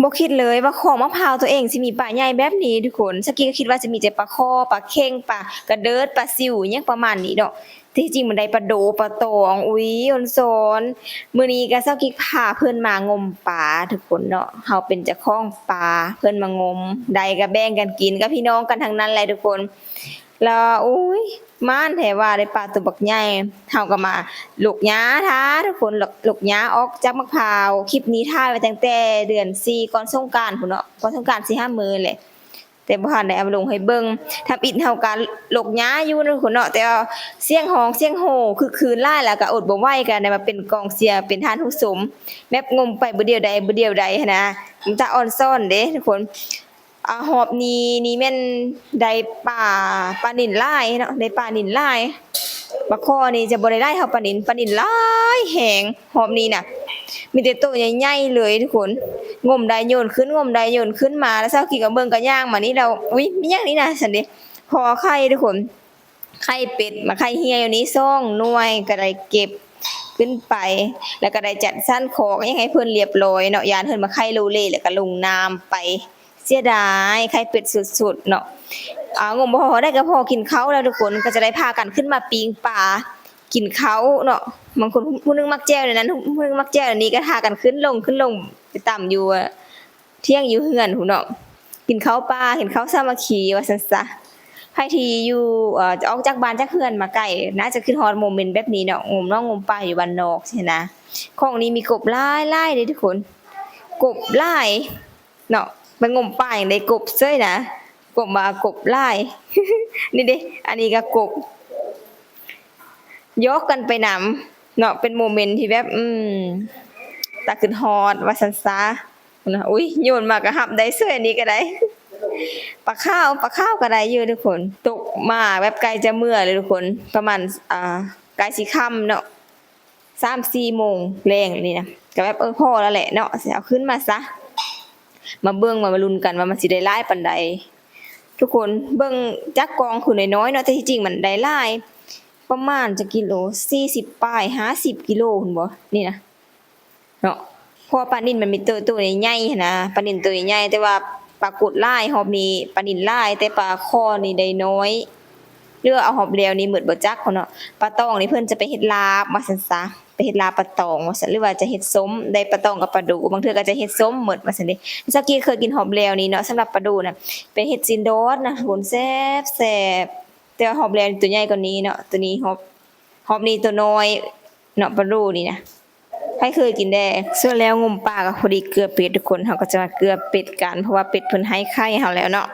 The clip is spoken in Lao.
ບໍ່ຄິດເລີຍວ່າຂອງມະພ້າວຕົວເອງຊິມີປາໃຫຍ່ແບບນີ້ທຸກຄົນ. ສາວກີກະຄິດວ່າຊິມີແຕ່ປາຄໍ່ ປາເຂັງ ປາກະເດີດ ປາຊິວ ຫຍັງປະມານນີ້ເນາະ. ທີ່ຈິງມັນໄດ້ປາໂດ ປາຕອງ ອຸ້ຍ ອອນຊອນ. ມື້ນີ້ກະສາວກິກພາເພິ່ນມາງົມປາທຸກຄົນເນາະ. ເຮົາເປັນເຈົ້າຂອງປາ ເພິ່ນມາງົມ ໄດ້ກະແບ່ງກັນກິນ ກະພີ່ນ້ອງກັນທັງນັ້ນແຫຼະທຸກຄົນ. ລະ ໂອ້ຍ ໝານແທ້ວ່າໄດ້ປາໂຕບັກໃຫຍ່. ເຮົາກະມາຫຼົກຫຍ້າຖ້າທຸກຄົນ ຫຼົກ ຫຼົກຫຍ້າອອກຈາກໝາກພ້າວ. ຄລິບນີ້ຖ່າຍໄວ້ຕັ້ງແຕ່ເດືອນສີ່ ກ່ອນສົງການພຸ້ນເນາະ ກ່ອນສົງການສີ່ຫ້າມື້ແຫຼະ. ແຕ່ບໍ່ທັນໄດ້ເອົາລົງໃຫ້ເບິ່ງ. ທຳອິດເຮົາກະຫຼົກຫຍ້າຢູ່ເນາະທຸກຄົນເນາະ ແຕ່ວ່າສຽງຮ້ອງສຽງໂຫ່ຄຶກຄື້ນຫຼາຍ ລະກະອົດບໍ່ໄຫວ ກະໄດ້ມາເປັນກອງເຊຍ ເປັນທ່ານຜູ້ຊົມ ແບບງົມໄປບຶດດຽວໃດບຶດດຽວໃດຫັ້ນນະ. ມັນຕາອອນຊອນເດ້ທຸກຄົນ. ອາ ຮອບນີ້ນີ້ແມ່ນໄດ້ປາ ປານິນຫຼາຍເນາະ ໄດ້ປານິນຫຼາຍ. ປາຄໍ່ນີ້ຈະບໍ່ໄດ້ຫຼາຍເທົ່າປານິນ ປານິນຫຼາຍແຮງ. ຮອບນີ້ນະ ມີແຕ່ໂຕໃຫຍ່ໆເລີຍທຸກຄົນ. ງົມໄດ້ໂຍນຂຶ້ນ ງົມໄດ້ໂຍນຂຶ້ນມາ ລະສາວກີກະເບິ່ງກະຍ່າງມານີ້ ລະ ອຸ້ຍ ມີຫຍັງນີ້ນະ ຊັ້ນເດ. ພໍໄຂ່ທຸກຄົນ ໄຂ່ເປັດ ມາໄຂ່ເຫ່ຍຢູ່ນີ້ສອງໜ່ວຍ ກະໄດ້ເກັບຂຶ້ນໄປ ລະກະໄດ້ຈັດສັນຄອກຫຍັງໃຫ້ເພິ່ນລຽບລ້ອຍເນາະ. ຢ້ານເພິ່ນມາໄຂ່ໂລເລ ລະກະລົງນ້ຳໄປ. ເສຍດາຍໄຂ່ເປັດສຸດໆເນາະ. ອາ ງົມພໍໄດ້ກະພໍກິນເຂົ້າແລ້ວທຸກຄົນ ກະຈະໄດ້ພາກັນຂຶ້ນມາປີ້ງປາ ກິນເຂົ້າເນາະ. ບາງຄົນ ຜູ້ໜຶ່ງມັກແຈ່ວແນວນັ້ນ ຜູ້ໜຶ່ງມັກແຈ່ວແນວນີ້ ກະພາກັນຂຶ້ນລົງ ຂຶ້ນລົງ ໄປຕຳຢູ່ຖຽງຢູ່ເຮືອນພຸ້ນເນາະ. ກິນເຂົ້າປ່າ ກິນເຂົ້າສາມັກຄີວ່າຊັ້ນຊະ. ໃຜທີ່ຢູ່ ເອີ ອອກຈາກບ້ານຈາກເຮືອນມາໄກ ໜ້າຈະຄິດຮອດໂມເມັນແບບນີ້ເນາະ ງົມໜອງງົມປ່າຢູ່ບ້ານນອກຊີ້ນະ. ຂອງນີ້ມີກົບຫຼາຍໆເດ້ທຸກຄົນ ກົບຫຼາຍ ເນາະ. ໄປງົມປາຫຍັງໄດ້ກົບເສີຍນະ ກົບວ່າກົບຫຼາຍ. ນີ້ເດ້ ອັນນີ້ກະກົບ ຢອກກັນໄປນຳເນາະ. ເປັນໂມເມັນທີ່ແບບ ອືມ ຕາຄຶດຮອດວ່າຊັ້ນຊະ. ອຸ້ຍ ໂຍນມາກະຮັບໄດ້ເສີຍ ອັນນີ້ກະໄດ້. ປາຂາວ ປາຂາວກະໄດ້ຢູ່ທຸກຄົນ. ຕົກມາແບບໃກ້ຈະເມືອເລີຍທຸກຄົນ ປະມານ ອາ ໃກ້ຊິຄ່ຳເນາະ. ສາມສີ່ໂມງແລງນີ້ນະ ກະແບບ ເອີ ພໍແລ້ວແຫຼະເນາະ ຊິເອົາຂຶ້ນມາຊະ. ມາເບິ່ງ ມາລຸ້ນກັນວ່າມັນຊິໄດ້ຫຼາຍປານໃດ. ທຸກຄົນເບິ່ງຈາກກ້ອງຄືນ້ອຍໆເນາະ ແຕ່ທີ່ຈິງມັນໄດ້ຫຼາຍ ປະມານຈັກກິໂລ ສີ່ສິບປາຍ ຫ້າສິບກິໂລພຸ້ນບໍ່ ນີ້ນະເນາະ. ເພາະວ່າປານິນມັນມີໂຕ ໂຕໃຫຍ່ໆຫັ້ນນະ ປານິນໂຕໃຫຍ່ໆ ແຕ່ວ່າປາກົດຫຼາຍ ຮອບນີ້ປານິນຫຼາຍ ແຕ່ປາຄໍ່ນີ້ໄດ້ນ້ອຍ. ຫຼືວ່າເອົາຮອບແລ້ວນີ້ໝົດບໍ່ຈັກເນາະ. ປາຕອງນີ້ເພິ່ນຈະໄປເຮັດລາບວ່າຊັ້ນຊະ ໄປເຮັດລາບປາຕອງວ່າຊັ້ນ ຫຼືວ່າຈະເຮັດສົ້ມ ໄດ້ປາຕອງກັບປາໂດ ບາງເທື່ອກະຈະເຮັດສົ້ມໝົດວ່າຊັ້ນເດ. ສາວກີກເຄີຍກິນຮອບແລ້ວນີ້ເນາະ ສຳລັບປາໂດນະ ໄປເຮັດຊີ້ນດອດນະທຸກຄົນ ແຊບໆ. ແຕ່ວ່າຮອບແລ້ວນີ້ໂຕໃຫຍ່ກວ່ານີ້ເນາະ ໂຕນີ້ຮອບ ຮອບນີ້ໂຕນ້ອຍເນາະ ປາໂດນີ້ນະ. ໃຜເຄີຍກິນແດ່? ສ່ວນແລ້ວງົມປາກະພໍດີເກືອເປັດທຸກຄົນ ເຮົາກະຈະມາເກືອເປັດກັນ ເພາະວ່າເປັດເພິ່ນໃຫ້ໄຂ່ເຮົາແລ້ວເນາະ.